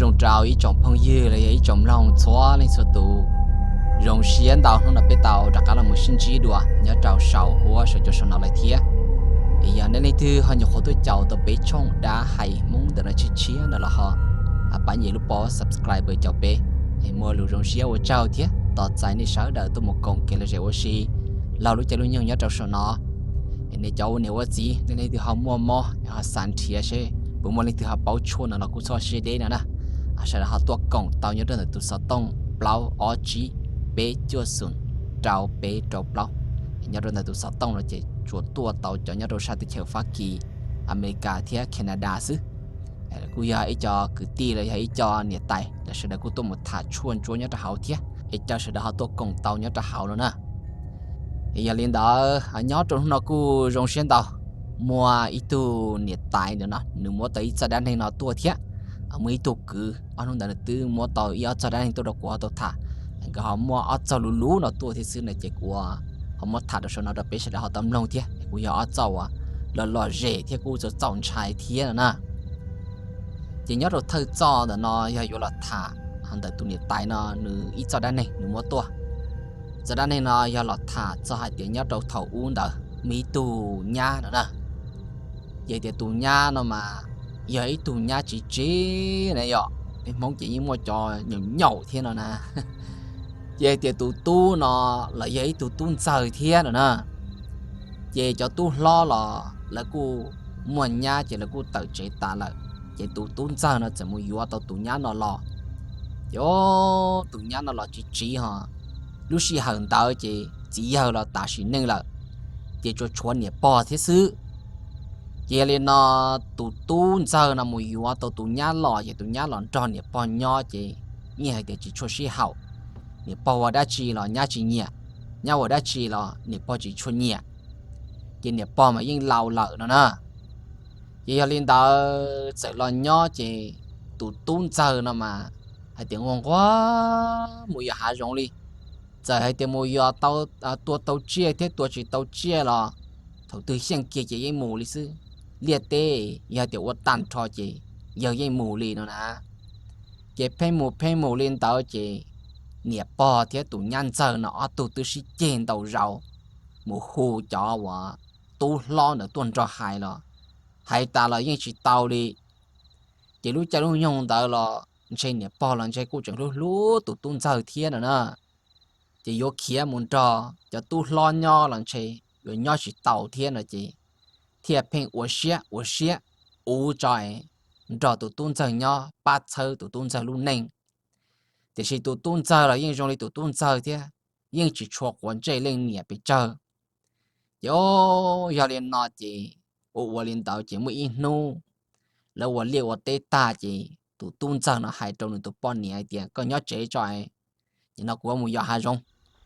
Zoo rau ib tsoom phooj ywg los yog ib tsoom mloog txhua leej txhua tus. Zoo siab ntau hnub no peb tau rov qab los mus sib ntsib dua nyob rau saum huab saum cua saum no lawm thiab. Es yog nej leej twg ho nyuam qhuav tuaj caum tau peb tshooj dab hais Hmoob ntawm no tshiab tshiab no los ho pab nyem lub pob subscribe caum peb. Es muaj lus zoo siab ua tsaug thiab tos txais nej sawv daws tuaj mus koom kev lom zem ua si laug lub caij lub nyoog nyob rau saum no. Es nej cov ua niam ua txiv, nej leej twg ho muaj mob ho xav nrhiav seb puas muaj leej twg ho paub tshuaj no los kuj txhob siab deb no na. Sawv daws ho tuaj koom tau nyob rau ntawm tus xov tooj plaub ob tsib peb cuaj xoom rau peb rau plaub. Nyob rau ntawm tus xov tooj no ces tsuas tuaj tau cov nyob rau sab teb chaws Fab Kis, Amelikas thiab Canada xwb. Kuj yog ib co kwv tij los yog ib co niam tais lawv sawv daws kuj tuaj mus tham tshuaj ntsuab nyob rau hauv thiab, es caw sawv daws ho tuaj koom tau nyob rau hauv no na. Es yog li ntawd nyob rau hnub no kuj zoo siab ntau, muaj ib tug niam tais ntawm no nws muab tau ib txoj dab neeg no tuaj thiab. Muaj ib tug kwv ob hnub ntawd nws twb muab tau ib ob txoj dab neeg tuaj rau kuv ho tau tham. Nkawd ho muaj ob txoj luv luv no tuaj thiab xwb no ces kuv ho muab tham rau saum no rau peb sawv daws ho tau mloog thiab. Kuj yog ob txoj uas lom lom zem thiab kuj txaus txaus ntshai thiab no na. Ces nyob rau thawj txoj ntawm no yog yuav los tham ntawm tus niam tais no nws ib txoj dab neeg nws muab tuaj. Txoj dab neeg no yog los tham txog hais tias nyob rau thaum ub ntawd muaj ib tug nyab no na. Ces tias tus nyab no mas yog ib tug nyab tsis tsev na yom, peb Hmoob ces yeej muaj cov nyaum nyaum thiab no na. Ces tias tus tub no los yog ib tug tub ntxawg thiab no na. Ces cov tub hlob los lawv kuj muaj nyab ces lawv kuj tawm tsev tas lawm. Ces tus tub ntxawg no txawm mus yuav tau tus nyab no los. Ces tus nyab no los tsis tsiv ho, lub sij hawm ntawd ces txiv yawg los tas sim neej lawm, ces tsuas tshuav niam pog thiab xwb. Ces yog li no tus tub ntxawg no mus yuav tau tus nyab los ces tus nyab los nrog niam pog nyob ces yeej hais tias tsis tshua sib haum. Niam pog ua dab tsi los nyab tsis nyiam, nyab ua dab tsi los niam pog tsis tshua nyiam. Ces niam pog mas yeej laus lawm no na. Ces yog li ntawd txawm los nyob ces tus tub ntxawg no mas hais tias nquag nquag mus yos hav zoov li. Txawm hais tias mus yos tau, tua tau tsiaj thiab tua tsis tau tsiaj los thaum twg xyeej kiag ces yeej mus li xwb. Liaj teb yog tias ua tag nrho ces yawg yeej mus li no na. Ces pheej mus pheej mus li ntawd ces niam pog thiab tus nyab ntxawg no ob tug twb sib ceg ntau zaus, mus hu cov uas tub hlob ntawd tuaj nrog hais los hais tas los yeej tsis tau li. Ces lub caij lub nyoog ntawd los ntshe niam pog los ntshe kuj tseem hlub hlub tus tub ntxawg thiab no na. Ces yuav khiav mus nrog cov tub hlob nyob los ntshe yuav nyob tsis tau thiab no ces thiaj pheej ua siab ua siab uv tso es nrog tus tub ntxawg nyob pab txhawb tus tub ntxawg lub neej. Tiam sis tus tub ntxawg los yeej zoo li tus tub ntxawg thiab, yeej tsis tshua quav ntsej leej niam pes tsawg. Ces yog li no ces ua ua li ntawd ces muaj ib hnub lawv ua liaj ua teb tag ces tus tub ntxawg no hais rau nws tus poj niam hais tias koj nyob tsev tso, nim no kuv mus yos hav zoov,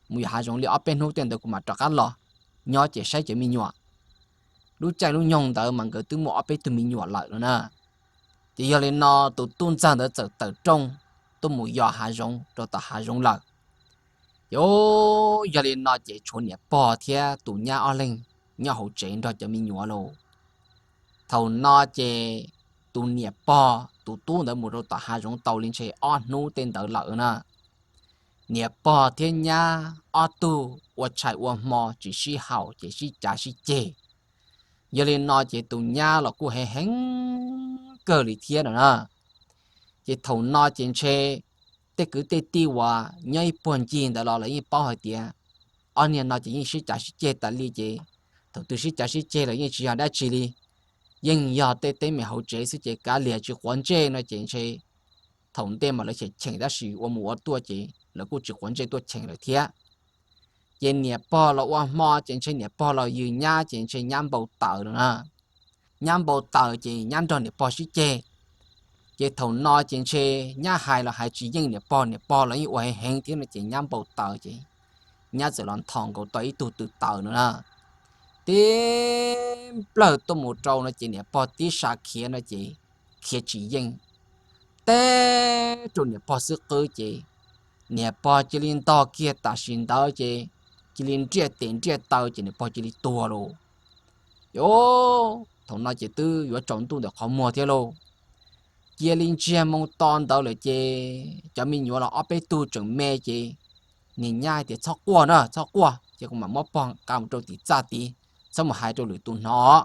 mus yos hav zoov li ob peb hnub tej ntawd kuv mam rov qab los, nyob ces saib cov me nyuam. Lub caij lub nyoog ntawd mas nkawd twb muaj ob peb tug me nyuam lawm no na. Ces yog li no tus tub ntxawg ntawd txawm tawm rooj tuaj mus yos hav zoov rau tom hav zoov lawm. Ces yog li no ces tshuav niam pog thiab tus nyab ob leeg nyob hauv tsev nrog cov me nyuam lauj. Thaum no ces tus niam pog tus tub ntawd mus rau tom hav zoov tau li ntshe ob hnub tej ntawd lawm na. Niam pog thiab nyab ob tug ua tshais ua hmo tsis sib haum ces sib cav sib ceg. Yog li no ces tus nyab los kuj heev heev kawg li thiab no na. Ces thaum no ces ntshe tej kwv tej tij uas nyob ib puag ncig ntawd los lawv yeej paub hais tias ob niag no ces yeej sib cav sib ceg tas li ces thaum twg sib cav sib ceg los yeej tsis yog dab tsi li, yeej yog tej teeb meem hauv tsev xwb ces kav liam tsis quav ntsej no ces ntshe thaum ntej mas lawv cheem cheem tab sis ua mus ua tuaj ces lawv kuj tsis quav ntsej tuaj cheem lawm thiab. Ces niam pog los ua hmo ces ntshe niam pog los yws nyab ces ntshe nyab npau taws no na. Nyab npau taws ces nyab nrog niam pog sib ceg. Ces thaum no ces ntshe nyab hais los hais tsis yeej niam pog, niam pog los yeej ua heev heev thiab no ces nyab npau taws ces nyab txawm los nthos nkaus tau ib tug tw taws no na. Tib nplawg tuaj mus rau no ces niam pog tib sa khiav no ces khiav tsis yeej, teb rau niam pog xwb qwb ces niam pog cia li ntog kiag tam sim ntawd ces cia li nriaj tes nriaj taw ces niam pog cia li tuag lauj. Ces thaum no ces twb yuav tsaus ntuj ntawm qhov muag thiab lauj. cia li ntsiag moo to ntawd lawm ces cov me nyuam los ob peb tug tseem me ces niag nyab tias, Txhob quaj na, txhob quaj, ces kuv mam muab pog nqa mus rau tim txaj tid, txhob mus hais rau lwm tus hnov.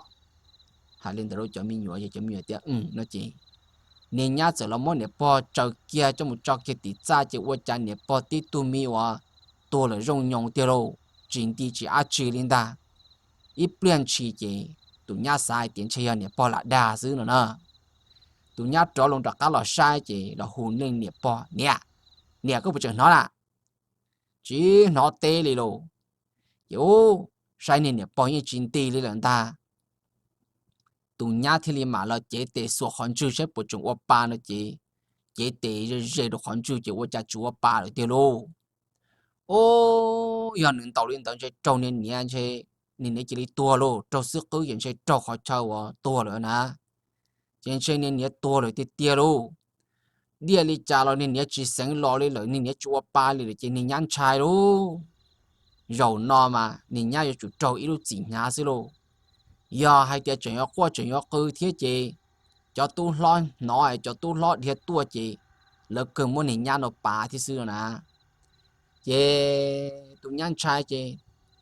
Hais li ntawd rau cov me nyuam ces cov me nyuam tias, Aws, no ces niag nyab txawm los muab niam pog tsaws kiag coj mus tso kiag tim txaj ces ua cas niam pog tib tug me uas tuag lawm zoo nyoos tiag lauj, tsis nti tsis ab tsi li ntag. Ib pliag ntshis ces tus nyab xav hais tias ntshe yog niam pog lam dag xwb no na. Tus nyab rov loo rov qab los saib ces los hu niag niam pog, Niam, niam, koj puas tseem hnov na? Tsis hnov teb li lauj. Ces ub, saib niag niam pog yeej tsis nti li lawm ntag. Tus nyab thiaj li mam los cev tes xuas qhov ntswg saib puas tseem ua pa no ces, cev tes ze ze rau qhov ntswg ces ua cas tsis ua pa lawm tiag lauj. Ub, yog nws ntaus li ntawd ntshe raug niag niam, ntshe niag niam cia li tuag lauj, raug xwb qwb ces ntshe raug qhov chaw uas tuag lawm na. Ces ntshe niag niam tuag lawm tiag tiag lauj. Diaj li cas los niag niam tsis xeev los li lawm, niag niam tsis ua pa li lawm ces niag nyab ntshai lauj. Zaum no mas niag nyab yuav tsum raug ib lub txim hnyav xwb lauj. Yog hais tias tseem yuav quaj tseem yuav qw thiab ces cov tub hlob hnov, cov tub hlob dhia tuaj ces lawv kawg muab niag nyab no pav thiab xwb no na. Ces tus nyab ntshai ces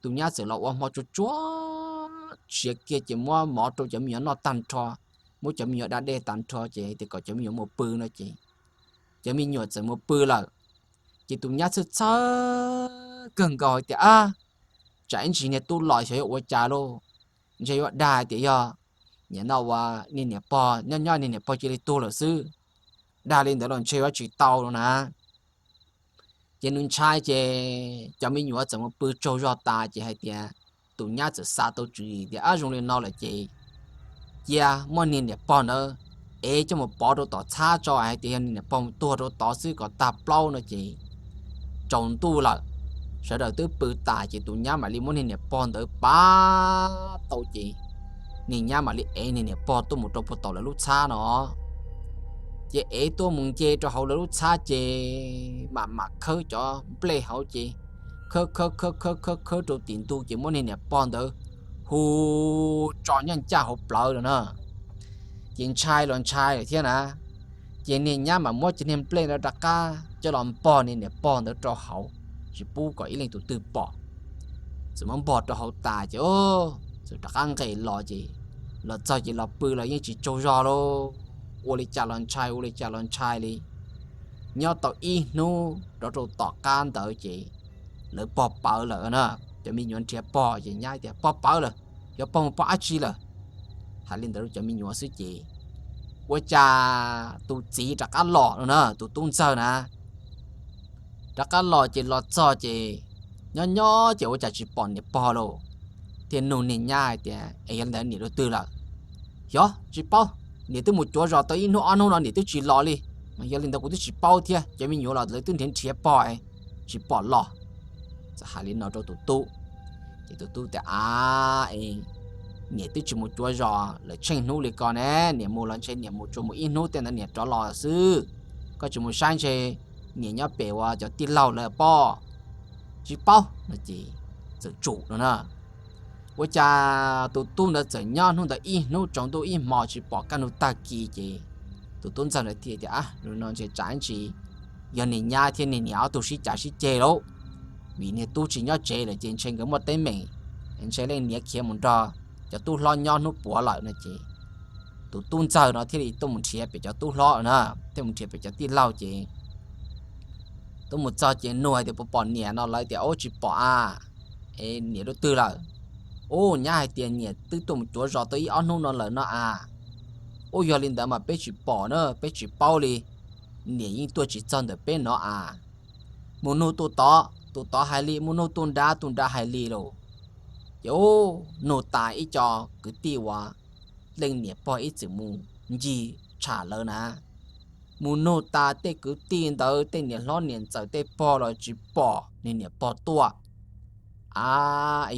tus nyab txawm los ua hmo tsuag tsuag tshiav kiag ces muab mov rau cov me nyuam noj tag nrho, muab cov me nyuam da dej tag nrho ces tias kom cov me nyuam mus pw no ces cov me nyuam txawm mus pw lawm. Ces tus nyab txhawj txhawj kawg nkaus hais tias, Ab, tsam ib ntsis niag tub los xyov yuav ua cas lauj, ntshe yuav dag tias yog niam no uas niag niam pog nyob nyob niag niam pog cia li tuag lawm xwb. Dag li ntawd los ntshe yuav tsis tau no na. Ces nws ntshai ces cov me nyuam txawm mus pw tsaug zog tas ces hais tias, tus nyab txawm xav tau tswv yim tias, Ab, zoo li no lawm ces cia muab niag niam pog ntawd ev coj mus pov rau tom txhab tso, hais tias yog niag niam pog mus tuag rau tod xwb kom tag plaub no ces tsaus ntuj lawm, sawv daws twb pw tas ces tus nyab mam li muab niag niam pog ntawd pav tau ces niag nyab mam li ev niag niam pog tuaj mus rau puag tom lawv lub txhab no. Ces ev tuaj mus nce rau hauv lawv lub txhab ces mam mam khawb cov nplej hauv ces khawb khawb khawb khawb khawb khawb rau tim ntug ces muab niag niam pog ntawd hu tso nyob ncaj hauv plawv lawm na. Ces ntshai los ntshai lawm thiab na. Ces niag nyab mam muab cov niag nplej ntawd rov qab coj los npog niag niam pog ntawd rau hauv, tsis pub kom ib leej tus twg pom. Txawm muab npog rau hauv tas ces txawm rov qab nqes los ces los txog ces los pw los yeej tsis tsaug zog lauj. Ua li cas los ntshai, ua li cas los ntshai li. Nyob tau ib hnub rov rau tom qab ntawd ces lawv pog pawv lawm na. Cov me nyuam nrhiav pog ces nyab tias, Pog pawv lawm, yog pog mus pog dab tsi lawm? Hais li ntawd rau cov me nyuam xwb ces ua cas tus txiv rov qab los no na, tus tub ntxawg na. Rov qab los ces los txog ces nyob nyob ces ua cas tsis pom niam pog lauj. Thiaj nug niag nyab hais tias, Es yog li ntawd niam dua twg lawm? Xyov, tsis paub, niam twb mus cuav zos tau ib hnub ob hnub no niam twb tsis los li. Mas yog li ntawd kuv twb tsis paub thiab, cov me nyuam los lawv twb nrhiav nrhiav pog tsis pom los. Txawm hais li no rau tus tub, ces tus tub tias, Av, niam twb tsis mus cuav zos lawm tsheej hnub li ko ne, niam mus los ntshe niam mus tsuas mus ib hnub tej ntawd niam rov los xwb. Koj tsis mus saib ntshe niam nyob pem uas cov tij laug lawv pob. Tsis paub no ces txawm tsum no na. Ua cas tus tub ntawd txawm nyob hnub ntawd ib hnub tsaus ntuj ib hmos tsis pom kaj ntug tag kis ces tus tub ntxawg ntawd thiaj tias, Av, no ntshe tsam ntsis yog niag nyab thiab niag niam ob tug sib cav sib ceg lauj, vim niag tub tsis nyob tsev lawm ces ntshe nkawd muaj teeb meem, ntshe leej niam khiav mus nrog cov tub hlob nyob hnub puav lawm no ces tus tub ntxawg no thiaj li tuaj mus nrhiav pem cov tub hlob na, thiaj mus nrhiav pem cov tij laug ces tuaj mus txog ces nug hais tias, Puas pom niam no? Lawv tias, Ub, tsis pom a. Es niam dua twg lawm? Ub, nyab hais tias niam twb tuaj mus cuav zos tau ib ob hnub no lawm no a. Ub, yog li ntawd mas peb tsis pom na, peb tsis paub li. Niam yeej tuaj tsis txog ntawm peb no a. Mus nug tus tod, tus tod hais li, mus nug tus nrad, tus nrad hais li lauj. Ces ub, nug tas ib co kwv tij uas leej niam pog ib txwm mus ncig tsham lawv na, mus nug tas tej kwv tij ntawd tej niam hlob niam ntxawm tej pog los tsis pom niag niam pog tuaj. A,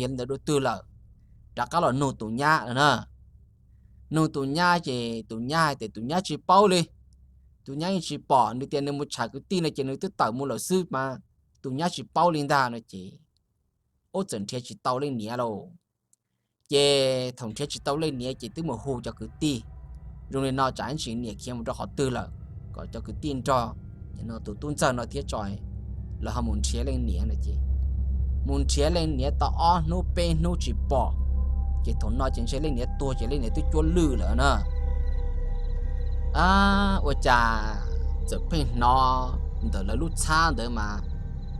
yog li ntawd dua twg lawm? Rov qab los nug tus nyab no na. Nug tus nyab ces tus nyab hais tias tus nyab tsis paub li. Tus nyab yeej tsis pom, nws tias nws mus tsham kwv tij no ces nws twb tawm mus lawm xwb mas tus nyab tsis paub li ntag no ces ub, txawm nrhiav tsis tau leej niam lauj. Ces thaum nrhiav tsis tau leej niam ces twb mus hu cov kwv tij, Zoo li no tsam ib ntsis niam khiav mus rau qhov twg lawm, kom cov kwv tij nrog tus tub ntxawg no thiab tso, lawv ho mus nrhiav leej niam no ces mus nrhiav leej niam tau ob hnub peb hnub tsis pom, ces thaum no ces ntshe leej niam tuag ces leej niam twb cuab lwj lawm na. A, ua cas txawm pheej hnov ntawm lawv lub txhab ntawd mas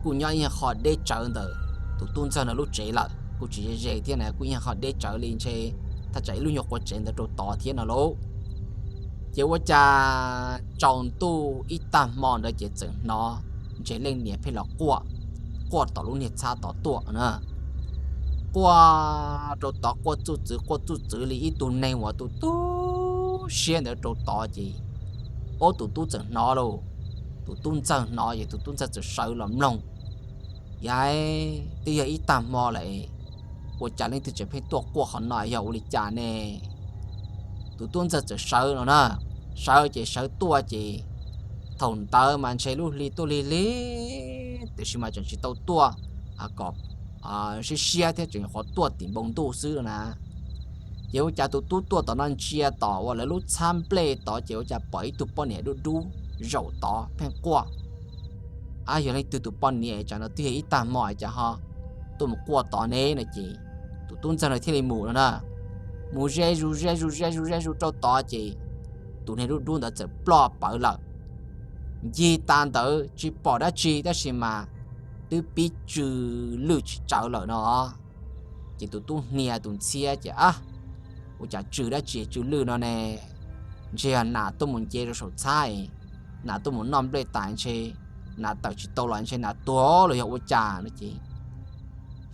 kuj nyob ib qho deb tsawv ntawm tus tub ntxawg no lub tsev lawm, kuj tsis ze ze thiab na, kuj ib qho deb tsawv li ntshe thaj tsam ib lub nyuag quav tsev ntawd rau tod thiab no lauj. Ces ua cas tsaus ntuj ib tag hmo ntawd ces txawm hnov ntshe leej niam pheej los quaj, quaj tom lub niag txhab tod tuaj na. Quaj rau tod quaj txuj txwv quaj txuj txwv li ib tug neeg uas tu tu siab ntawd rau tod ces, ob, tus tub txawm hnov lauj. Tus tub ntxawg hnov ces tus tub ntxawg txawm sawv los mloog. Yais, twb yog ib tag hmo lawm, ua cas leej twg tseem pheej tuaj quaj qhov no yog ua li cas ne? Tus tub ntxawg txawm sawv no na, sawv ces sawv tuaj ces thaum ntawd mas ntshe lub hli tuaj lig lig, tiam sis mas tseem tsis tau tuaj kom siab siab thiab, tseem qhuav tuaj tim npoo ntuj xwb na. Ces ua cas tus tub tuaj tom no ntsia tom uas lawv lub txhab nplej tod ces ua cas pom ib tug poj niam dub dub zaum tod pheej quaj. A, yog leej twg tus poj niam tsam no twb yog ib tag hmo es cas ho tuaj mus quaj tod ne no ces tus tub ntxawg no thiaj li mus no na. Mus ze zus ze zus ze zus ze zus rau tod ces tus niag dub dub ntawd txawm ploj pawv lawm. Ncig tas ntawd tsis pom dab tsi tab sis mas twb pib tsw lwj tsis tsawv lawm no. Ces tus tub hnia tus ntxhiab ces, a, ua cas tsw dab tsi tsw lwj no ne? Ntshe yog nas tuaj mus nce rau saum txhab, nas tuaj mus noj nplej tas ntshe nas tawm tsis tau los ntshe nas tuag los yog ua cas no ces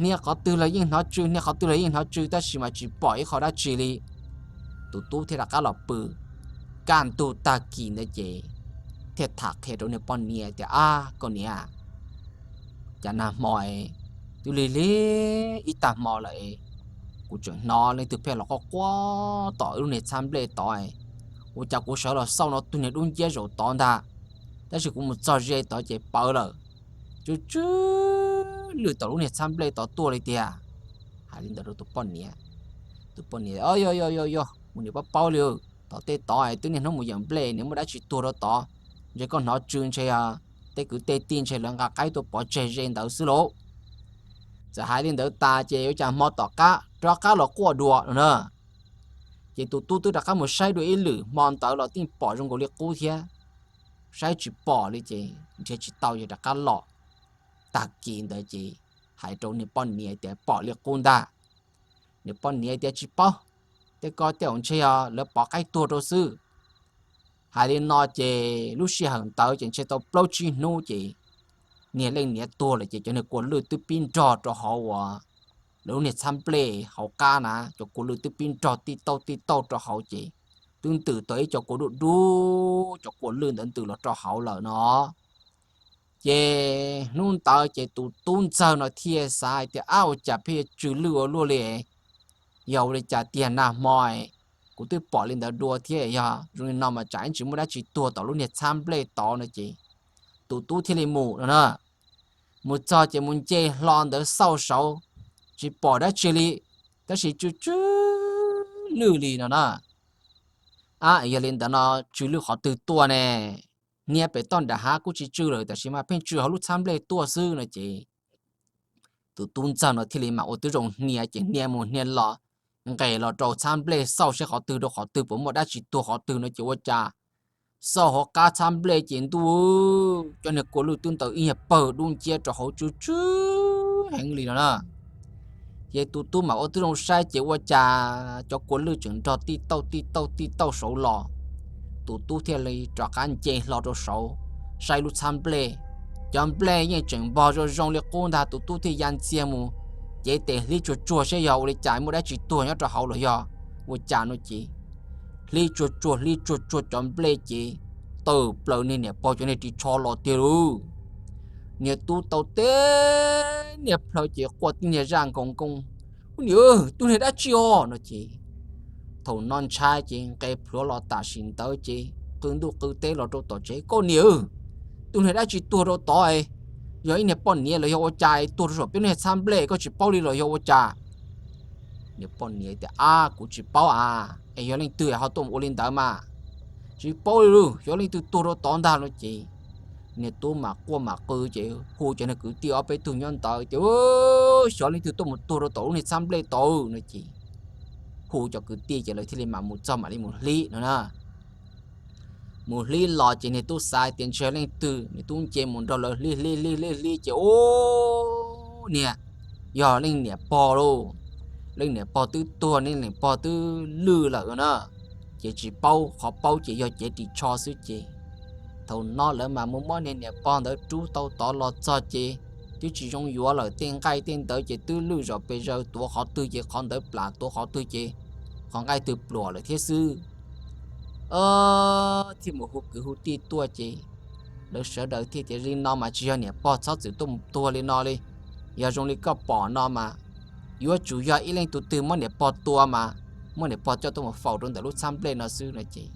hnia qhov twg los yeej hnov tsw, hnia qhov twg los yeej hnov tsw tab sis mas tsis pom ib qho dab tsi li. Tus tub thiaj rov qab los pw. Kaj ntug tag kis ntawd ces thiaj tham qhia rau niag poj niam tias, a, koj niam, cas nag hmo twb lig lig ib tag hmo lawm, kuv tseem hnov leej twg pheej los quaj quaj tom lub niag txhab nplej tod. Ua cas kuv sawv los xauj no tus niag dub nciab zaum tod ntag, tab sis kuv mus txog ze tod ces pawv lawm, tsw tsw lwj tom lub niag txhab nplej tod tuaj li tiag. Hais li ntawd rau tus poj niam. Tus poj niam, o, yog yog yog yog, kuv niam paub paub li, tom tej tod twb niaj hnub mus yawm nplej, niaj muaj dab tsi tuag rau tod, ntshe koj hnov tsw ntshe tej kwv tej tij ntshe lawv nqa qaib tuaj pov tseg ze ntawd xwb lauj. Txawm hais li ntawd tas ces ua cas hmo tom qab rov qab los quaj dua no na. Ces tus tub twb rov qab mus saib dua ib lwm, hmo ntawd los yeej pom zoo nkaus li qub thiab. Saib tsis pom li ces nrhiav tsis tau ces rov qab los. Tag kis ntawd ces hais rau niag poj niam tias pom li qub ntag. Niag poj niam tias tsis paub, tej ko tej zaum ntshe yog lawv pov qaib tuag rau xwb. Hais li no ces lub sij hawm ntawd ces ntshe tau plaub tsib hnub ces niag leej niam tuag lawm ces cov niag kua lwj twb pib nrog rau hauv uas lawv lub niag txhab nplej hauv qab na, cov kua lwj twb pib nrog tij tauj tij tauj rau hauv ces twb ntws tau ib co kua dub dub, cov kua lwj ntawd ntws los rau hauv lawm no. Ces hnub ntawd ces tus tub ntxawg no thiaj xav hais tias, ab, ua cas pheej yuav tsw lwj ua luaj li, yog ua li cas tiag nag hmo kuv twb pom li ntawd dua thiab, yog zoo li no mas tsam ib ntsis muaj dab tsi tuag tom lub niag txhab nplej tod no ces tus tub thiaj li mus no na. Mus txog ces mus nce hlo ntawd xauj saud, tsis pom dab tsi li, tab sis tsw tsw lwj li no na. Ab, yog li ntawd no tsw lwj qhov twg tuaj ne? Hnia pem toj nram hav kuj tsis tsw lawm, tab sis mas pheej tsw hauv lub txhab nplej tuaj xwb no ces tus tub ntxawg no thiaj li mam ua tib zoo hnia ces hnia mus hnia los, nqes los rau txhab nplej xauj seb qhov twg rau qhov twg puas muaj dab tsi tuag qhov twg no ces ua cas xauj hauv qab txhab nplej ces ntuj, cov niag kua lwj twb ntws ib nyuag pawg dub nciab rau hauv tsw tsw heev li no na. Ces tus tub mam ua tib zoo saib ces ua cas cov kua lwj tseem nrog tij tauj tij tauj tij tauj saud los. Tus tub thiaj li rov qab nce hlo rau saud saib lub txhab nplej. Cov nplej yeej tseem npog zoo zoo li qub ntag, tus tub thiaj ya ntxiag mus cev tes hlib tsuag tsuag seb yog ua li cas muaj dab tsi tuag nyob rau hauv los yog ua cas no ces hlib tsuag tsuag hlib tsuag tsuag cov nplej ces tawm plaws niag niam pog cov niag ris tsho los tiag lauj. Niag tub tau teb niag plhaw ces quaj tib niag zaj nkoos nkoos, ub niam, tus niag dab tsi os no ces thaum no ntshai ces nqe plhuav los tam sim ntawd ces qw ntuj qw teb los rau tom tsev, koj niam, tus niag dab tsi tuag rau tod, yog ib niag poj niam los yog ua cas tuag rau saum peb niag txhab nplej koj tsis paub li los yog ua cas? Niag poj niam tias, ab, kuv tsis paub as, es yog leej twg ho tuaj mus ua li ntawd mas? Tsis paub li lauj, xyov leej twg tuag rau tod ntag no ces niag tub mas quaj mas qw ces hu cov niag kwv tij ob peb tug nyob ntawd tias, xyov leej twg tuaj mus tuag rau tom lub niag txhab nplej tod no ces hu cov kwv tij ces lawv thiaj li mam mus txog mam li mus hlib no na. Mus hlib los ces niag tub xav hais tias ntshe leej twg, niag tub nce mus nrog lawv hlib hlib hlib hlib hlib ces ub, niag, yog leej niam pog lauj. Leej niam pog twb tuag, leej niam pog twb lwj lawm na. Ces tsis paub, qhov paub ces yog cev ris tsho xwb ces thaum no lawv mas mus muab niag niam pog ntawd rub tau tod los txog ces twb tsis zoo yuav lawm, tej nqaij tej ntawd ces twb lwj zom pes zaws, tuav qhov twg ces qhov ntawd plam, tuav qhov twg ces qhov nqaij twg pluam lawm thiab xwb. Thiaj mus hu kwv hu tij tuaj ces lawv sawv daws thiaj tias li no mas tsis yog niam pog txhob txwm tuaj mus tuag li no li. Yog zoo li koj pom no mas yuav tsum yog ib leej tus twg muab niam pog tua mas muab niam pog coj tuaj mus faus rau ntawm lub txhab nplej no xwb no ces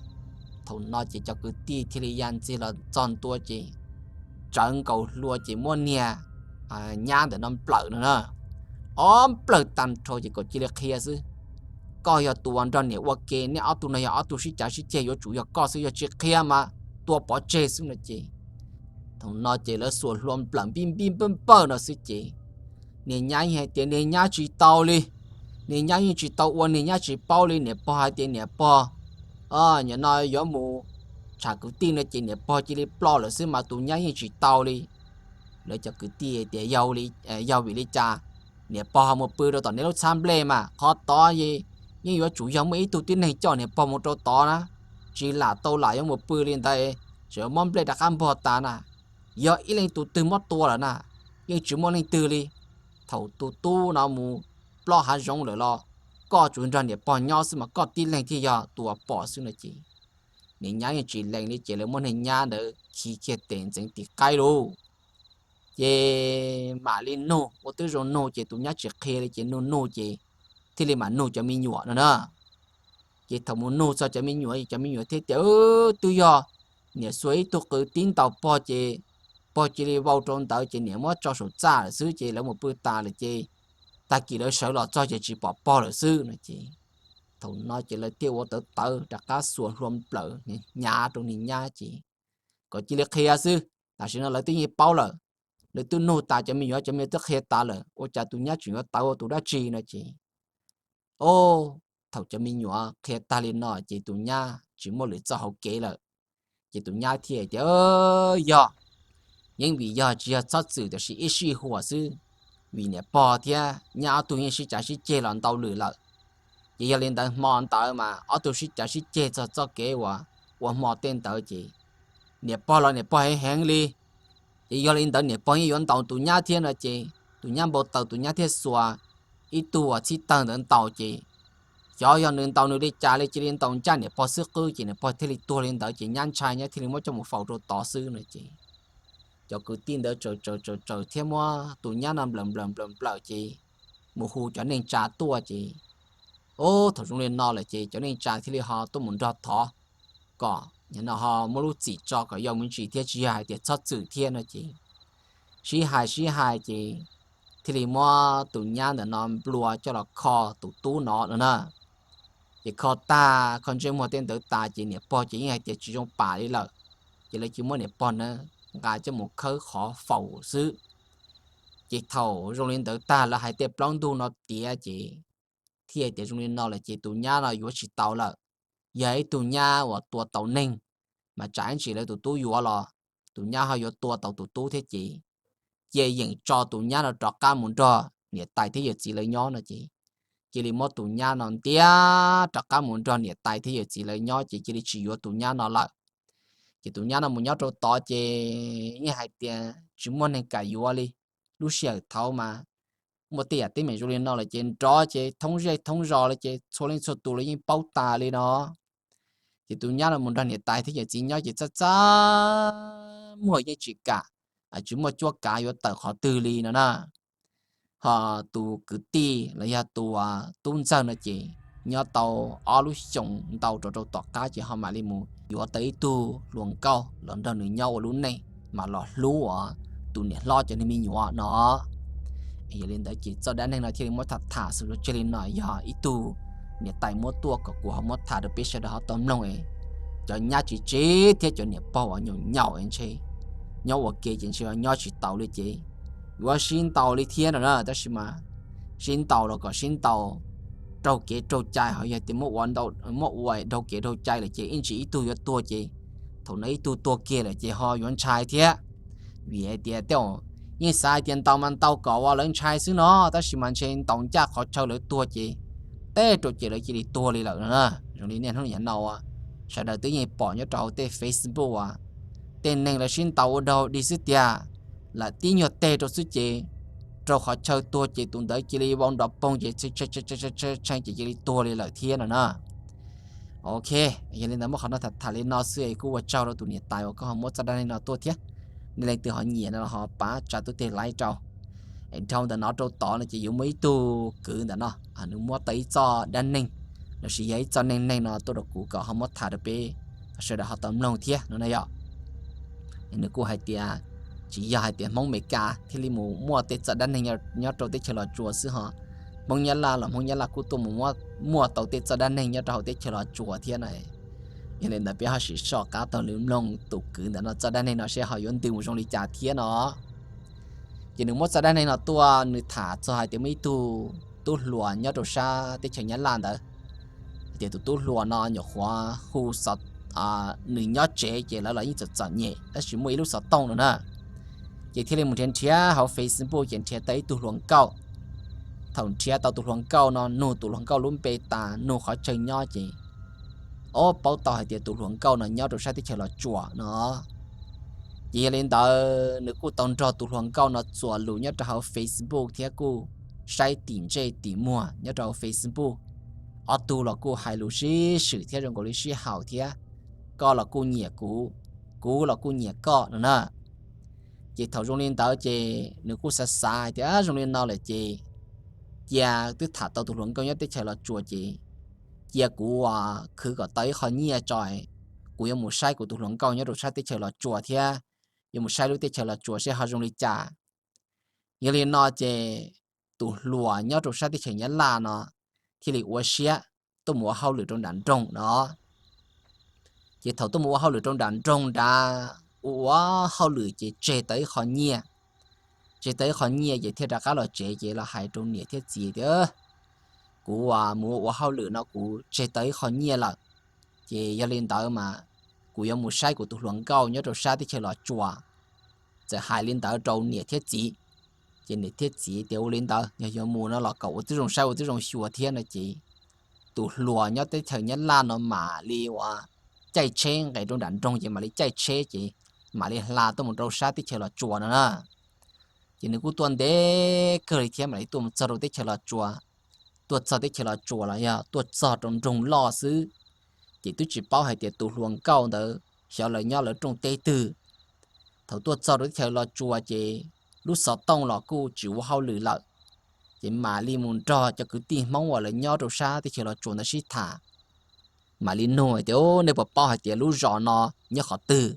thaum no ces cov kwv tij thiaj li ya ntxiag los txog ntua ces tsawv nkaus hlua ces muab niag nyab ntawm no nplawm no na. Ob nplawm tag nrho ces kom cia li qhia xwb. Koj yog tus uas nrog niam ua ke, nej ob tug no yog ob tug sib cav sib ceg, yuav tsum yog koj xwb, yog tsis qhia mas tua pov tseg xwb no ces thaum no ces lawv xuas hlua nplawm npij npij npawj npawj no xwb ces niag nyab yeej hais tias niag nyab tsis tau li. Niag nyab yeej tsis tau ua, niag nyab tsis paub li. Niam pog hais tias niam pog, o, nim no yuav mus tsham kwv tij no ces niam pog cia li ploj lawm xwb mas tus nyab yeej tsis tau li. Lawv cov kwv tij tias yog vim li cas niam pog ho mus pw rau tom nej lub txhab nplej mas qhov tod yeej yuav tsum yog muaj ib tug tib neeg coj niam pog mus rau tod na, tsis lam tau lam yuav mus pw li ntawd, tseem muab nplej rov qab npog tas na. Yog ib leej tus twg muab tua lawm na, yeej tsis muaj leej twg li. Thaum tus tub no mus plob hav zoov lawm los koj tsuas nrog niam pog nyob xwb mas koj tib leeg thiaj yog tus uas pom xwb no ces niag nyab yeej tsis lees li ces lawv muab niag nyab ntawd khi kiag tes ntxeev tim qaib lauj. Ces mam li nug, ua twb zoo nug ces tus nyab tsis qhia li ces nug nug ces thiaj li mam nug cov me nyuam no na. Ces thaum mus nug txog cov me nyuam, cov me nyuam thiaj tias twb yog niam xuas ib tug qws tib ntaus pog ces pog cia li vau rau ntawd ces niam muab tso saum txaj lawm xwb ces lawv mus pw tas lawm ces tag kis lawv sawv los txog ces tsis pom pog lawm xwb no ces thaum no ces lawv thiaj ua tawv tawv rov qab xuas hlua nplawm hnyav rau niag nyab ces kom cia li qhia xwb. Tam sim no lawv twb yeej paub lawm, lawv twb nug tas cov me nyuam, cov me nyuam twb qhia tas lawm, ua cas tus nyab tseem yuav tawv ua tus dab tsi no ces o, thaum cov me nyuam qhia tag li no ces tus nyab tsis muaj lwm txoj hauv kev lawm. Ces tus nyab thiaj tias yog, yeej vim yog tsis yog txhob txwm tiam sis ib sij huam xwb, vim niam pog thiab nyab ob tug yeej sib cav sib ceg los ntau lwm lawm. Ces yog li ntawd hmo ntawd mas ob tug sib cav sib ceg txog txoj kev uas ua hmo tej ntawd ces niam pog los niam pog heev heev li. Ces yog li ntawd niam pog yeej yuav ntaus tus nyab thiab no ces tus nyab npau taws tus nyab thiaj xuas ib tug uas txhib tawg ntawd ntaus ces xyov yog nws ntaus nws li cas li cia li ntaus ncaj niam pog xwb qwb ces niam pog thiaj li tuag li ntawd ces nyab ntshai nyab thiaj li muab coj mus faus rau tod xwb no ces cov kwv tij ntawd tsaws tsaws tsaws tsaws thiab muab tus nyab no nplawm nplawm nplawm nplawm ces mus hu cov neej tsa tuaj ces o, thaum zoo li no lawm ces cov neej tsa thiaj li ho tuaj mus nrog thov kom no ho muab lub txim tso kom yau me ntsis thiab tsis yog hais tias txhob txwm thiab no ces sib hais sib hais ces thiaj li muab tus nyab ntawm no nplua coj los kho tus tub no no na. Ces kho tag kho ntsej muag tej ntawd tas ces niam pog ces yeej hais tias tsis zoo pam li lawm, ces lawv cia muab niam pog na nqa coj mus khawb qhov faus xwb. Ces thaum zoo li ntawd tag lawv hais tej plaub ntug no tiav ces thiaj tias zoo li no lawm ces tus nyab no yuav tsis tau lawm. Yog ib tug nyab uas tua tau neeg, mas tsam ib ntsis lawv tus tub yuav los tus nyab ho yuav tua tau tus tub thiab ces cia yeem tso tus nyab no rov qab mus nrog niam tais thiab yawm txiv lawv nyob no ces cia li muab tus nyab no ntiab rov qab mus nrog niam tais thiab yawm txiv lawv nyob ces cia li tsis yuav tus nyab no lawm. Ces tus nyab no mus nyob rau tod ces yeej hais tias tsis muaj neeg kam yuav li. Lub sij hawm thaud mas muaj tej yam teeb meem zoo li no lawm ces nrov ces thoob zej thoob zos lawm ces txhua leej txhua tus los yeej paub tas li no. Ces tus nyab no mus nrog niam tais thiab yawm txiv nyob ces txaj txaj muag yeej tsis kam, tsis muaj cuab kav yuav tawm qhov twg li no na. Ho tus kwv tij los yog tus tub ntxawg no ces nyob tau ob lub xyoos ntau rau rau tom qab ces ho mam li mus yuav tau ib tug hluas nkauj los nrog nws nyob ua lub neej mas los hlub ua tus niam hlob cov niag me nyuam no. Yog li ntawd ces txoj dab neeg no thiaj li muab tham tham xwb tseg li no, yog ib tug niam tais muab tuaj kom kuv ho muab tham rau peb sawv daws ho tau mloog es cov nyab tsis tsev thiab cov niam pog uas nyaum nyaum ntshe nyob ua ke ces ntshe nyob tsis taus li ces yuav sib ntaus li thiab no na. Tab sis mas sib ntaus los kom sib ntaus raug kev raug cai, ho yog tias muab ua raug kev raug cai lawm ces ib ntsis ib tug yuav tuag ces thaum no ib tug tuag kiag lawm ces ho yuav ntshai thiab. Vim hais tias tej yeej xav hais tias ntaus mas ntaus kom uas lawv ntshai xwb no, tab sis mas ntshe ntaus ncaj qhov chaw lawv tuag ces teb rau ces lawv cia li tuag li lawm no na. Zoo li niaj hnub nim no sawv daws twb yeej pom nyob rau hauv tej Facebook uas tej neeg lawv sib ntaus ua dog dig xwb tiag, lam tib nyuag teg rau xwb ces raug qhov chaw tuag ces tus ntawd cia li vau nrov poog ces tshee ces cia li tuag li lawm thiab no na. Ok, yog li ntawd muab qhov no tham tham li no xwb es kuj ua tsaug rau tus niam tais uas koj ho muab txoj dab neeg no tuaj thiab. Nej leej twg ho nyiam no los ho pab tsa tuaj tes like rau. Es dhau ntawm no rau tod no ces yuav muaj ib tug kwv ntawm no, nws muab tau ib txoj dab neeg lossis yog ib txoj neej neeg no tuaj rau kuv kom ho muab tham rau peb sawv daws ho tau mloog thiab no na yom. Nws kuj hais tias tsis yog hais tias Hmoob Meskas thiaj li mus muaj tej txoj dab neeg nyob rau teb chaws Los Tsuas xwb ho, Hmoob Nyab Laj los Hmoob Nyab Laj kuj tuaj mus muaj tau tej txoj dab neeg nyob rau hauv teb chaws Los Tsuas thiab na. Yog li ntawd peb ho sim soj qab taug lw mloog tus kwv ntawm no txoj dab neeg no seb ho yuav ntws mus zoo li cas thiab no. Ces nws muab txoj dab neeg no tuaj nws tham txog hais tias muaj ib tug tub hluas nyob rau sab teb chaws Nyab Laj ntawd. Ces tus tub hluas no nyuam qhuav hu, nws nyob tsev ces lawv los yeej txom txom nyem tab sis muaj ib lub xov tooj no na. Ces thiaj li mus nrhiav nrhiav hauv Facebook ces nrhiav tau ib tug hluas nkauj. Thaum nrhiav tau tus hluas nkauj no nug tus hluas nkauj lub npe tas nug qhov chaw nyob ces, ob, paub tau hais tias tus hluas nkauj no nyob rau sab teb chaws Los Tsuas no. Ces yog li ntawd nws kuj tau nrog tus hluas nkauj no txuas lus nyob rau hauv Facebook thiab kuj saib tim ntsej tim muag nyob rau hauv Facebook. Ob tug los kuj hais lus sib swm thiab zoo nkaus li sib haum thiab, koj los kuj nyiam kuv, kuv los kuj nyiam koj no na. Ces thaum zoo li ntawd ces nws kuj xav xav hais tias zoo li no lawm ces cia twb tham tau tus hluas nkauj nyob teb chaws Los Tsuas ces cia kuv khwv kom tau ib qho nyiaj tso, kuv yuav mus saib kuv tus hluas nkauj nyob rau sab teb chaws Los Tsuas thiab yuav mus saib lub teb chaws Los Tsuas seb ho zoo li cas. Yog li no ces tus hluas nyob rau sab teb chaws Nyab Laj no thiaj li ua siab tuaj mus ua hauj lwm rau nram nroog no. Ces thaum tuaj mus ua hauj lwm rau nram nroog nrad, ua ua hauj lwm ces tseg tau ib qho nyiaj. Tseg tau ib qho nyiaj ces thiaj rov qab los tsev ces los hais rau niam thiab txiv tias, kuv mus ua hauj lwm no kuv tseg tau ib qho nyiaj lawm, ces yog li ntawd mas kuv yuav mus saib kuv tus hluas nkauj nyob rau sab teb chaws Los Tsuas. Txawm hais li ntawd rau niam thiab txiv, ces niam thiab txiv tias ua li ntawd yog yuav mus no los kom ua tib zoo saib ua tib zoo xyuas thiab no ces tus hluas nyob teb chaws Nyab Laj no mam li ua caij tsheb nqes rau nram nroog ces mam li caij tsheb ces mam li hla tuaj mus rau sab teb chaws Los Tsuas no na. Ces nws kuj tuaj ntev kawg li thiab mam li tuaj mus txog rau teb chaws Los Tsuas. Tuaj txog teb chaws Los Tsuas los yog tuaj txog rau nroog loj xwb, ces twb tsis paub hais tias tus hluas nkauj ntawd xyov lawv nyob lawv rooj teb twg. Thaum tuaj txog rau teb chaws Los Tsuas ces lub xov tooj los kuj tsis ua hauj lwm lawm, ces mam li mus nrog cov kwv tij Hmoob uas lawv nyob rau sab teb chaws Los Tsuas ntawd sib tham. Mam li nug hais tias, nej puas paub hais tias lub zos no nyob qhov twg?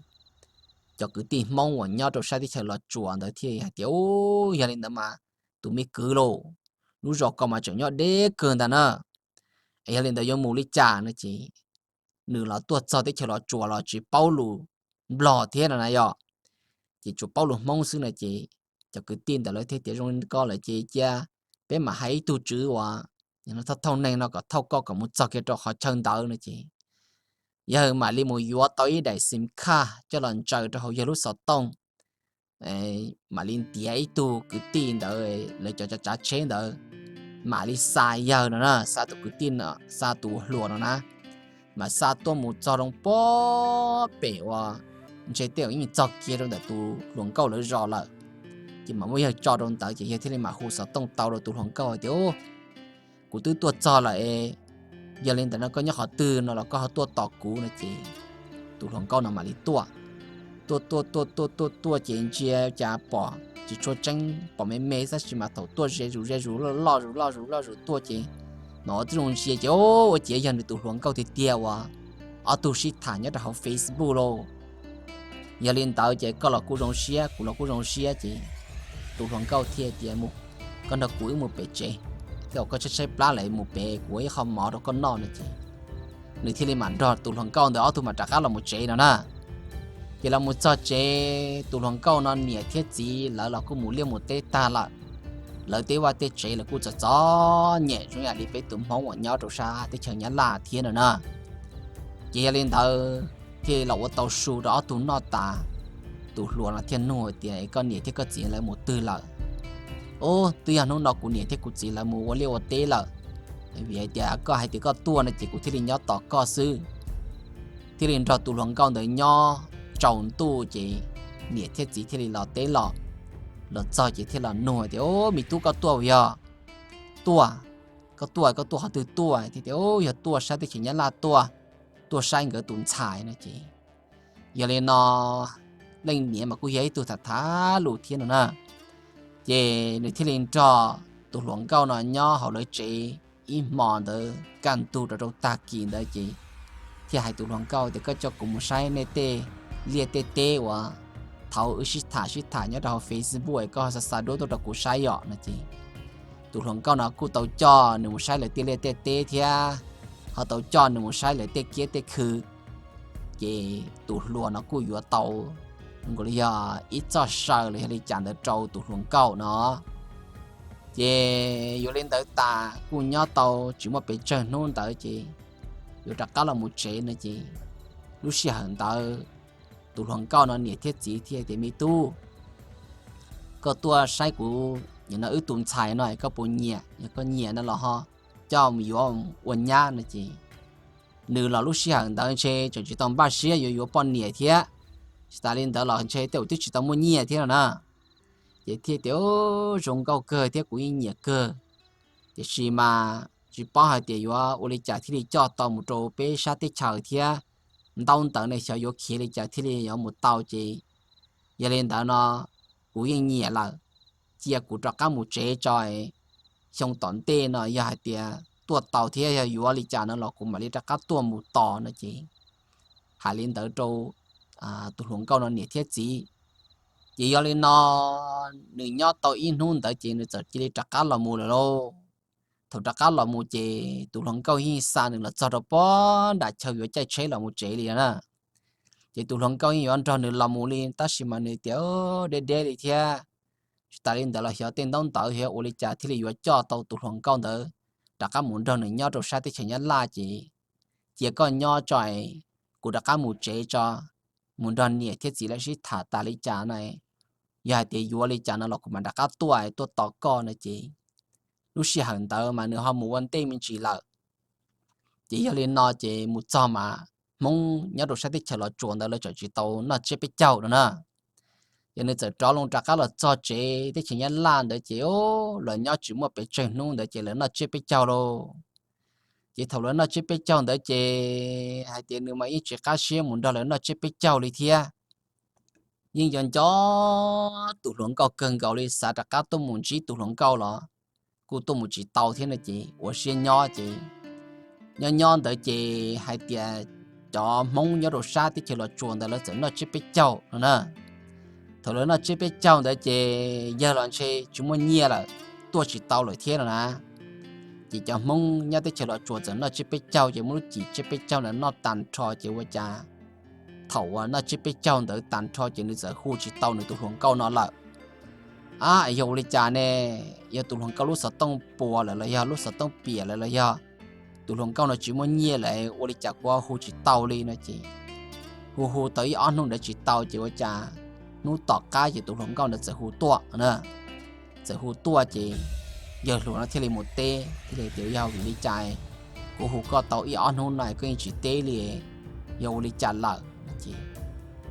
Cov kwv tij Hmoob uas nyob rau sab teb chaws Los Tsuas ntawd thiaj hais tias, yog li ntawd mas tus me kwv lauj, lub zos ko mas tseem nyob deb kawg ntag na. Es yog li ntawd yuav mus li cas no ces nws los tuaj txog teb chaws Los Tsuas los tsis paub lus Nplog thiab no na yog, ces tsuas paub lus Hmoob xwb no ces cov kwv tij ntawd lawv thiaj tias zoo li ko lawm ces cia peb mam hais ib tug tswv uas thauj thauj neeg no kom thauj koj kom mus txog kiag rau qhov chaw ntawd no ces yawg mam li mus yuav tau ib daim xim khaj coj los ntsaws rau hauv yawg lub xov tooj. Mam li ntiav ib tug kwv tij ntawd lawv cov tsav tsav tsheb ntawd, mam li xa yawg no na, xa tus kwv tij, xa tus hluas no na, mas xa tuaj mus txog rau pob pem uas ntshe tej zaum yeej txog kiag rau ntawm tus hluas nkauj lawv zos lawm. Ces mam muab yawg tso rau ntawd ces yawg thiaj li mam hu xov tooj tau rau tus hluas nkauj hais tias, kuv twb tuaj txog lawm es, yog li ntawd no koj nyob qhov twg no los koj ho tuaj tos kuv no ces tus hluas nkauj no mam li tuaj. Tuaj tuaj tuaj tuaj tuaj tuaj ces ntsia cas pom tsis tshua tseeb, pom me me tab sis mas thaum tuaj ze zus ze zus loj loj zus loj zus loj zus tuaj ces mam ua tib zoo ntsia ces ua ciav yog nws tus hluas nkauj tiag tiag uas ob tug sib tham nyob rau hauv Facebook lauj. Yog li ntawd ces koj los kuj zoo siab kuv los kuj zoo siab ces tus hluas nkauj thiaj tias, mus, koj nrog kuv wb mus pem tsev. Tej zaum koj tshaib tshaib plab lawm, mus pem kuv ua ib qho mov rau koj noj no ces nws thiaj li mam nrog tus hluas nkauj ntawd ob tug mam rov qab los mus tsev no na. Ces los mus txog tsev, tus hluas nkauj no niam thiab txiv lawv los kuj mus liaj mus teb tag lawm. Lawv tej vaj tej tsev los kuj txom txom nyem zoo yam li peb tus Hmoob uas nyob rau sab teb chaws Nyab Laj thiab no na. Ces yog li ntawd thiaj los ua tau su rau ob tug noj tas, tus hluas no thiaj nug tias, Koj niam thiab koj txiv lawv mus twg lawm? Ub, twb yog hnub no kuv niam thiab kuv txiv lawv mus ua liaj ua teb lawm. Vim hais tias koj hais tias koj tuaj no ces kuv thiaj li nyob tos koj xwb. Thiaj li nrog tus hluas nkauj ntawd nyob tsaus ntuj ces niam thiab txiv thiaj li los teb los. Los txog ces thiaj los nug tias, Ub, me tub, koj tuaj puas yog? Tuaj. Koj tuaj, koj tuaj qhov twg tuaj? Thiaj tias, Ub, yog tuaj sab teb chaws Nyab Laj tuaj, tuaj saib nkawd tus ntxhais no ces. Yog li no leej niam mas kuj yog ib tug tham tham lus thiab no na. Ces nws thiaj li nrog tus hluas nkauj no nyob hauv lawv tsev ib hmo ntawd kaj ntug rau rau tag kis ntawd ces thiaj hais tus hluas nkauj tias, Koj coj kuv mus saib nej tej liaj tej teb uas thaum wb sib tham sib tham nyob rau hauv Facebook es koj xa xa duab tuaj rau kuv saib yom no ces tus hluas nkauj no kuj tau coj nws mus saib lawv tej liaj tej teb thiab ho tau coj nws mus saib lawv tej kiab tej khw. Ces tus hluas no kuj yuav tau nkaus li yog ib txoj saw los yog li cas ntawd rau tus hluas nkauj no. Ces yuav li ntawd tas kuj nyob tau tsis muaj pes tsawg hnub ntawd ces yuav rov qab los mus tsev no ces lub sij hawm ntawd tus hluas nkauj no niam thiab txiv thiaj tias, Me tub, koj tuaj saib kuv, nim no wb tus ntxhais no koj puas nyiam? Yog koj nyiam no los ho coj mus yuav ua nyab no ces nws los lub sij hawm ntawd ntshe tseem tsis tau npaj siab yuav yuav poj niam thiab, tsis tas li ntawd los ntshe tej zaum twb tsis tau muaj nyiaj thiab no na. Ces thiaj tias, Zoo nkauj kawg thiab kuv yeej nyiam kawg, tiam sis mas tsis paub hais tias yuav ua li cas thiaj li coj tau mus rau peb sab teb chaws thiab ntaub ntawv ne xyov yuav khiav li cas thiaj li yuav mus tau ces yog li ntawd no kuv yeej nyiam lawm, cia kuv rov qab mus tsev tso, xyoo tom ntej no yog hais tias tuaj tau thiab yog yuav li cas no los kuv mam li rov qab tuaj mus tos no ces hais li ntawd rau tus hluas nkauj no niam thiab txiv. Ces yog li no nws nyob tau ib hnub ntawd ces nws txawm cia li rov qab los mus lawm lauj. Thaum rov qab los mus ces tus hluas nkauj yeej xa nws los txog rau pob nram chaw yuav caij tsheb los mus tsev li na. Ces tus hluas nkauj yeej yuav nrog nws los mus li tab sis mas nws tias, Deb deb li thiab, tsis tas li ntawd los xyov tej ntaub ntawv xyov ua li cas thiaj li yuav coj tau tus hluas nkauj ntawd rov qab mus nrog nws nyob rau sab teb chaws Nyab Laj ces cia koj nyob tso, kuv rov qab mus tsev tso, mus nrog niam thiab txiv lawv sib tham tas li cas na, yog hais tias yuav li cas no los kuv mam rov qab tuaj, tuaj tos koj no ces lub sij hawm ntawd mas nws ho mus ua ntej me ntsis lawm. Ces yog li no ces mus txog mas Hmoob nyob rau sab teb chaws Los Tsuas ntawd lawv tseem tsis tau noj tsiab peb caug no na. Ces nws txawm rov loo rov qab los txog tsev teb chaws Nyab Laj ntawd ces los nyob tsis muaj pes tsawg hnub ntawd ces lawv noj tsiab peb caug lauj. Ces thaum lawv noj tsiab peb caug ntawd ces hais tias nws mas yeej tsis qab siab mus nrog lawv noj tsiab peb caug li thiab. Yeej yuav nco tus hluas nkauj kawg nkaus li, xav rov qab tuaj mus ntsib tus hluas nkauj los kuj tuaj mus tsis tau thiab no ces ua siab nyob ces nyob nyob ntawd ces hais tias cov Hmoob nyob rau sab teb chaws Los Tsuas ntawd lawv txawm noj tsiab peb caug no na. Thaum lawv noj tsiab peb caug ntawd ces yawg los ntshe tsis muaj nyiaj lawm, tuaj tsis tau lawm thiab no na. Ces cov Hmoob nyob teb chaws Los Tsuas txawm noj tsiab peb caug ces muab lub cim tsiab peb caug ntawd noj tag nrho ces ua cas thaum uas noj tsiab peb caug ntawd tag nrho ces nws txawm hu tsis tau nws tus hluas nkauj no lawm. Ab, yog ua li cas ne? Yog tus hluas nkauj lub xov tooj puas lawm los yog lub xov tooj piam lawm los yog tus hluas nkauj no tsis muaj nyiaj lawm ua li cas kuv hu tsis tau li no ces hu hu tau ib ob hnub ntawd tsis tau ces ua cas hnub tom qab ces tus hluas nkauj ntawd txawm hu tuaj na. Txawm hu tuaj ces yawg hluas no thiaj li mus teb thiaj li tias, Yog vim li cas kuv hu koj tau ib ob hnub no koj yeej tsis teb li? Yog ua li cas lawm? Ces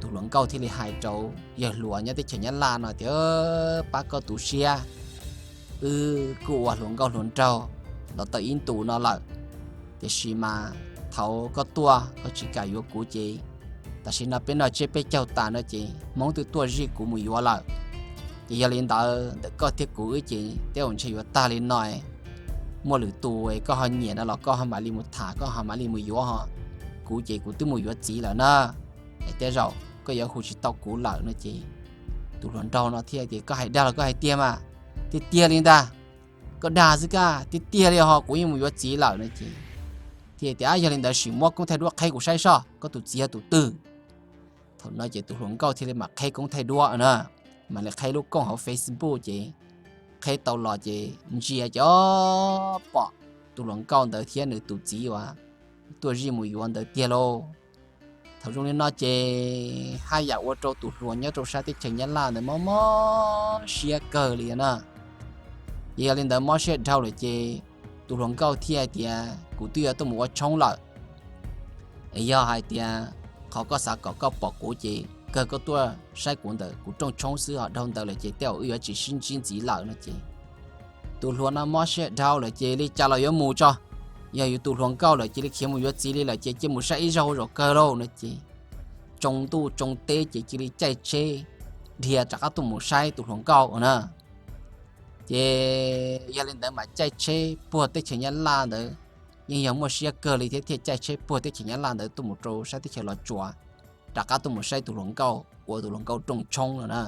tus hluas nkauj thiaj li hais rau yawg hluas nyob teb chaws Nyab Laj no tias, Pab koj tu siab, wb kuj ua hluas nkauj hluas nraug los tau ib ntus no lawm, tiam sis mas thaum koj tuaj koj tsis kam yuav kuv ces tam sim no peb noj tsiab peb caug tas no ces Hmoob twb tuaj zij kuv mus yuav lawm. Ces yog li ntawd ntawm koj thiab kuv wb ces tej zaum ntshe yuav tag li no. Muaj lwm tus koj ho nyiam no los koj ho mam li mus tham, koj ho mam li mus yuav ho. Kuv ces kuv twb mus yuav txiv lawm na. Tej zaum koj yuav hu tsis tau kuv lawm no ces tus hluas nraug no thiaj tias, Koj hais dag los koj hais tiag mas? Tiag tiag li ntag. Koj dag xwb kaj, tiag tiag li ho kuv yeej mus yuav txiv lawm no ces thiaj tias, Yog li ntawd sim muab koob thaij duab qheb kuv saib soj, koj tus txiv yog tus twg? Thaum no ces tus hluas nkauj thiaj li mam qheb koob thaij duab na, mam li qheb lub kooj hauv Facebook ces qheb tau los ces ntsia ces pom tus hluas nkauj ntawd thiab nws tus txiv uas tuaj zij mus yuav ntawd tiag lauj. Thaum zoo li no ces haj yam ua rau tus hluas nyob rau sab teb chaws Nyab Laj ntawd mob mob siab kawg li na. Ces yog li ntawd mob siab dhau lawm ces tus hluas nkauj thiaj hais tias, Kuv twb yuav tuaj mus ua tshoob lawm, es yog hais tias qhov koj xav kom koj pom kuv ces kawg koj tuaj saib kuv ntawm kuv rooj tshoob xwb, ho dhau ntawd lawm ces tej zaum wb yuav tsis sib ntsib ntxiv lawm no ces tus hluas no mob siab dhau lawm ces li cas los yuav mus tso. Yog yus tus hluas nkauj lawm cia li khiav mus yuav txiv li lawm ces cia mus saib ib zaug ua zaum kawg lauj no ces tsoo ntuj tsoo teb ces cia li caij tsheb dhia rov qab tuaj mus saib tus hluas nkauj na. Ces yog li ntawd mas caij tsheb puag teb chaws Nyab Laj ntawd, yeej yog muaj siab kawg li thiab thiaj caij tsheb puag teb chaws Nyab Laj ntawd tuaj mus rau sab teb chaws Los Tsuas, rov qab tuaj mus saib tus hluas nkauj ua tus hluas nkauj rooj tshoob no na.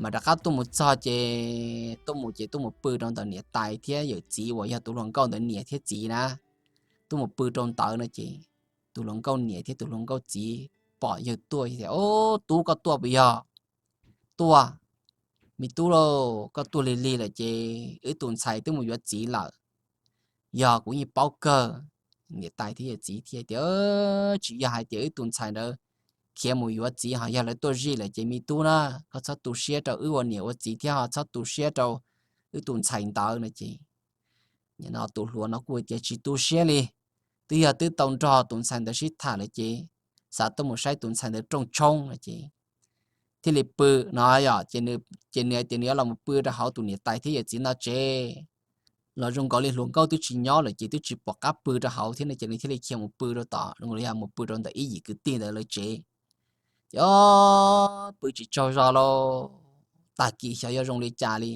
Mas rov qab tuaj mus txog ces tuaj mus ces tuaj mus pw rau ntawm niam tais thiab yawm txiv uas yog tus hluas nkauj ntawd niam thiab txiv na. Tuaj mus pw rau ntawd no ces tus hluas nkauj niam thiab tus hluas nkauj txiv pom yawg tuaj tias, Ob, tub koj tuaj puas yog? Tuaj. Me tub lauj, koj tuaj lig lig lawm ces wb tus ntxhais twb mus yuav txiv lawm. Yog kuv yeej paub kawg. Niam tais thiab yawm txiv thiaj tias, Tsis yog hais tias wb tus ntxhais ntawd khiav mus yuav txiv, ho yog lawv tuaj zij lawm ces me tub na, koj txhob tu siab rau wb ua niam ua txiv thiab ho txhob tu siab rau wb tus ntxhais ntawd no ces no tus hluas no kuj tias tsis tu siab li, twb yog twb tau nrog tus ntxhais ntawd sib tham lawm ces xav tuaj mus saib tus ntxhais ntawd rooj tshoob no ces thiaj li pw no yom. Ces nws hais tias nws yuav los mus pw rau hauv tus niam tais thiab yawm txiv no tsev. Los zoo nkaus li hluas nkauj twb tsis nyob lawm ces twb tsis pom qab pw rau hauv thiab no ces nws thiaj li khiav mus pw rau tom, zoo nkaus li yog mus pw rau ntawm ib yim kwv tij ntawd lawv tsev. Ces ob pw tsis tsaug zog lauj, tag kis xyov yuav zoo li cas li.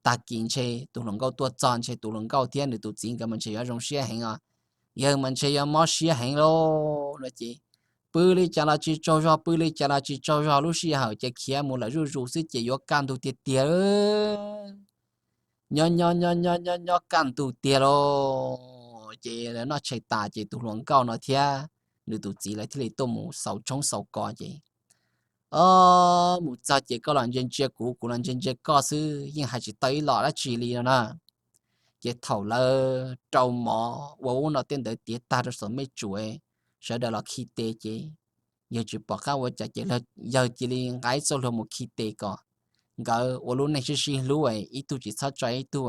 Tag kis ntshe tus hluas nkauj tuaj txog ntshe tus hluas nkauj thiab nws tus txiv nkawd mas ntshe yuav zoo siab heev os. Yawg mas ntshe yuav mob siab heev lauj no ces pw li cas los tsis tsaug zog, pw li cas los tsis tsaug zog, lub sij hawm ces khiav mus lawm zuj zus xwb ces yuav kaj ntug tiag tiag. Nyob nyob nyob nyob nyob nyob kaj ntug tiag lauj, ces lawv noj tshais tas ces tus hluas nkauj no thiab nws tus txiv lawv thiaj li tuaj mus xaus tshoob xaus kos ces ob mus txog ces koj los ntsia ntsia kuv, kuv los ntsia ntsia koj xwb, yeej hais tsis tau ib los dab tsi li no na. Ces thaum lawv rau mov ua ub no tej ntawd tiav tag rau xom mej tsuas, sawv daws los khi tes ces yawg tsis pom qab ua cas ces yawg cia li nqa ib txoj hlua mus khi tes kom nkawd ua lub neej sib sib hlub, ib tug tsis txhob tso ib tug,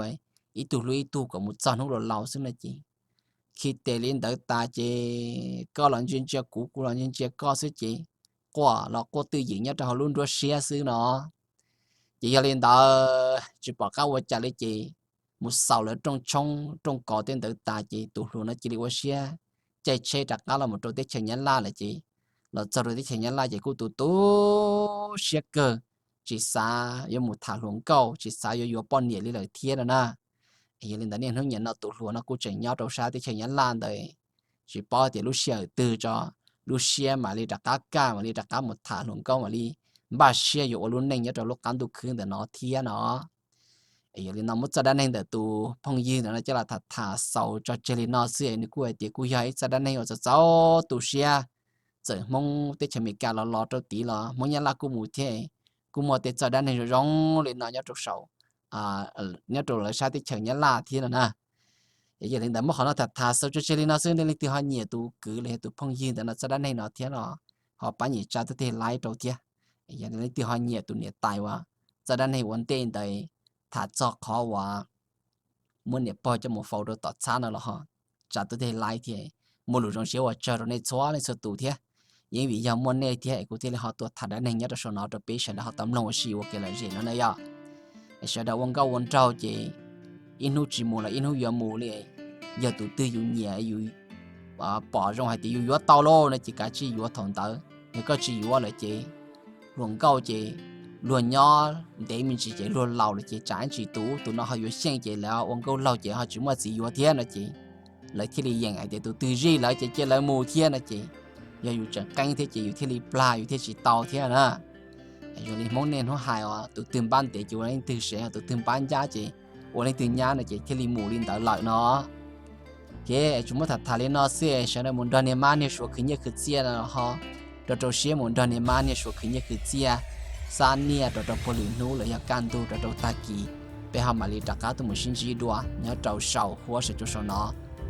ib tug hlub ib tug kom mus txog hnub laus laus xwb no ces khi tes li ntawd tas ces koj los ntsia ntsia kuv, kuv los ntsia ntsia koj xwb ces quaj los quaj twj ywm nyob rau hauv lub nruab siab xwb no. Ces yog li ntawd tsis pom qab ua cas li ces mus xaus lawv rooj tshoob rooj kos tej ntawd tas ces tus hluas no cia li ua siab caij tsheb rov qab los mus rau teb chaws Nyab Laj lawm ces los txog rau teb chaws Nyab Laj ces kuj tu tu siab kawg, tsis xav yuav mus tham hluas nkauj, tsis xav yuav yuav poj niam li lawm thiab no na. Yog li ntawd niaj hnub nim no tus hluas no kuj tseem nyob rau sab teb chaws Nyab Laj ntawd, tsis paub tias lub sij hawm twg tso lub siab mam li rov qab kaj, mam li rov qab mus tham hluas nkauj, mam li npaj siab yuav ua lub neej nyob rau lub qab ntuj khwb ntawm no thiab no. Yog li no muab txoj dab neeg ntawm tus phooj ywg ntawm no coj los tham tham xaus tso tseg li no xwb, nws kuj hais tias kuj yog ib txoj dab neeg uas txaus txaus tu siab. Txawm Hmoob teb chaws Amelikas los los rau tid los Hmoob Nyab Laj kuj mus thiab, kuj muaj tej txoj dab neeg zoo zoo li no nyob rau saum, nyob rau lawv sab teb chaws Nyab Laj thiab no na. Yog li ntawd muab qhov no tham tham xaus tso tseg li no xwb, nej leej twg ho nyiam tus kwv los yog tus phooj ywg ntawm no txoj dab neeg no thiab los ho pab nyem tsa tuaj tig like rau thiab. Yog leej twg ho nyiam tus niam tais uas txoj dab neeg ua ntej ntawd tham txog qhov uas muab niam pog coj mus faus rau tom txhab no los ho tsa tuaj tig like thiab. Muaj lus zoo siab ua tsaug rau nej txhua leej txhua tus thiab. Yeej vim yog muaj nej thiab es kuv thiaj li ho tuaj tham dab neeg nyob rau saum no rau peb sawv daws ho tau mloog ua si ua kev lom zem no na yom. Es sawv daws ua nkauj ua nraug ces ib hnub tsis mus los ib hnub yuav mus li. Yog tus twg yus nyiam yus pom zoo hais tias yus yuav tau lauj no ces kav tsij yuav thaum ntawd, yog koj tsis yuav lawm ces hluas nkauj ces luag nyob ntev me ntsis ces luag laus lawm ces tsam ib ntsis tus ub tus no ho yuav xyeej ces lawv ua nkauj laug ces ho tsis muaj txiv yuav thiab no ces lawv thiaj li yeem hais tias tus twg zij lawv ces cia lawv mus thiab no ces yog yus tseem qeeb thiab ces yus thiaj li plag yus thiaj tsis tau thiab na. Zoo li Hmoob niaj hnub hais os, tus twg npab ntev ces ua leej twg sev, tus twg npab ncab ces ua leej twg nyab no ces thiaj li mus li ntawd lawm no. Ces tsuas muab tham tham li no xwb, sawv daws mus nrog niag mab niag suav khwv nyiaj khwv txiaj no ho rau rau siab mus nrog niag mab niag suav khwv nyiaj khwv txiaj, xa niaj rau rau puag lwm hnub los yog kaj ntug rau rau tag kis, peb ho mam li rov qab tuaj mus sib ntsib dua nyob rau saum huab saum cua saum no.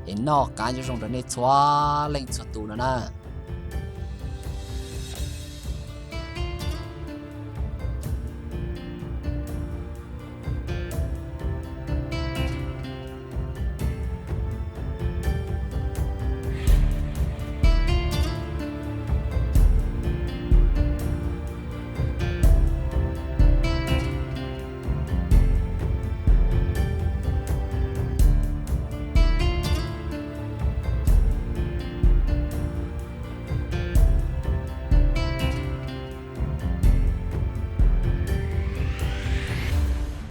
Es noj qab nyob zoo rau nej txhua leej txhua tus no na.